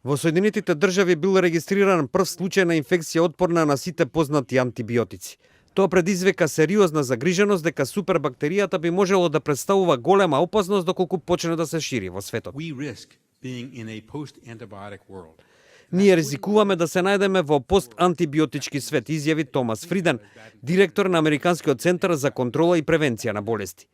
Во Соединетите држави бил регистриран прв случај на инфекција отпорна на сите познати антибиотици. Тоа предизвика сериозна загриженост дека супербактеријата би можело да представува голема опасност доколку почне да се шири во светот. Ние ризикуваме да се најдеме во постантибиотички свет, изјави Томас Фриден, директор на Американскиот центар за контрола и превенција на болести.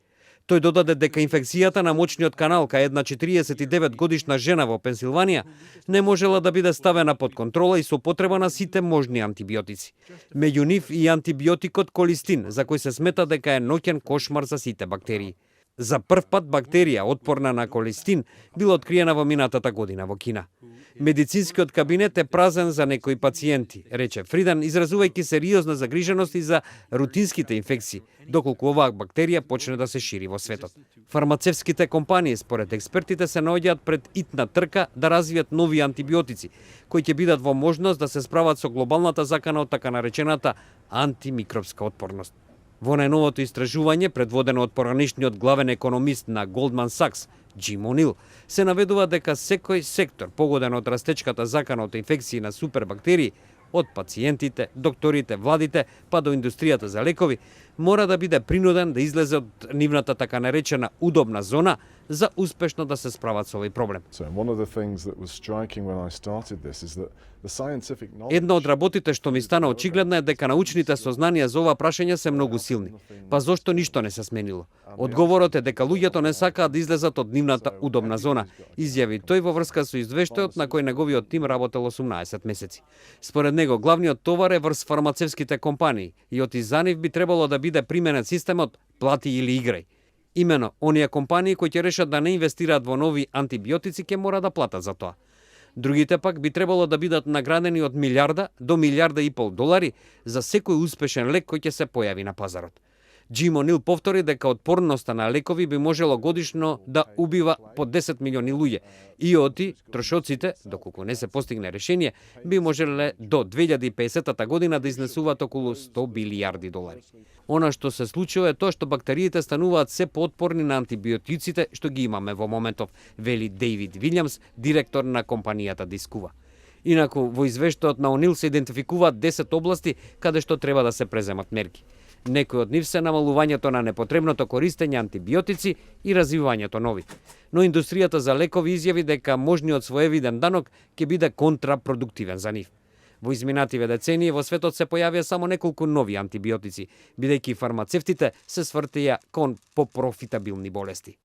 Тој додаде дека инфекцијата на мочниот канал кај една 49 годишна жена во Пенсилванија не можела да биде ставена под контрола и со употреба на сите можни антибиотици. Меѓу нив и антибиотикот колистин, за кој се смета дека е ноќен кошмар за сите бактерии. За прв пат бактерија отпорна на колистин била откриена во минатата година во Кина. Медицинскиот кабинет е празен за некои пациенти, рече Фриден, изразувајќи сериозна загриженост и за рутинските инфекции, доколку оваа бактерија почне да се шири во светот. Фармацевските компании, според експертите, се наоѓаат пред итна трка да развијат нови антибиотици, кои ќе бидат во можност да се справат со глобалната закана од така наречената антимикробска отпорност. Во најновото истражување, предводено од поранешниот главен економист на Goldman Sachs, Джим О'Нил, се наведува дека секој сектор погоден од растечката закана од инфекции на супербактерии, од пациентите, докторите, владите, па до индустријата за лекови, мора да биде принуден да излезе од нивната така наречена удобна зона за успешно да се справат со овој проблем. Една од работите што ми стана очигледна е дека научните сознанија за ова прашање се многу силни. Па зошто ништо не се сменило? Одговорот е дека луѓето не сакаат да излезат од нивната удобна зона, изјави тој во врска со извештајот на кој неговиот тим работел 18 месеци. Според него, главниот товар е врз фармацевските компании и оти за нив би требало да биде применет системот плати или играј. Имено, оние компании кои ќе решат да не инвестираат во нови антибиотици ќе мора да платат за тоа. Другите пак би требало да бидат наградени од $1 до $1,5 за секој успешен лек кој ќе се појави на пазарот. Джим О'Нил повтори дека отпорноста на лекови би можело годишно да убива по 10 милиони луѓе и оти трошоците, доколку не се постигне решение, би можеле до 2050 година да изнесуваат околу $100 билијарди. Она што се случува е тоа што бактериите стануваат се поотпорни на антибиотиците што ги имаме во моментов, вели Дейвид Вилјамс, директор на компанијата Дискува. Инаку, во извештајот на О'Нил се идентификуваат 10 области каде што треба да се преземат мерки. Некои од нив се намалувањето на непотребното користење антибиотици и развивањето нови. Но индустријата за лекови изјави дека можниот своевиден данок ќе биде контрапродуктивен за нив. Во изминативе децении во светот се појавија само неколку нови антибиотици, бидејќи фармацевтите се свртеја кон попрофитабилни болести.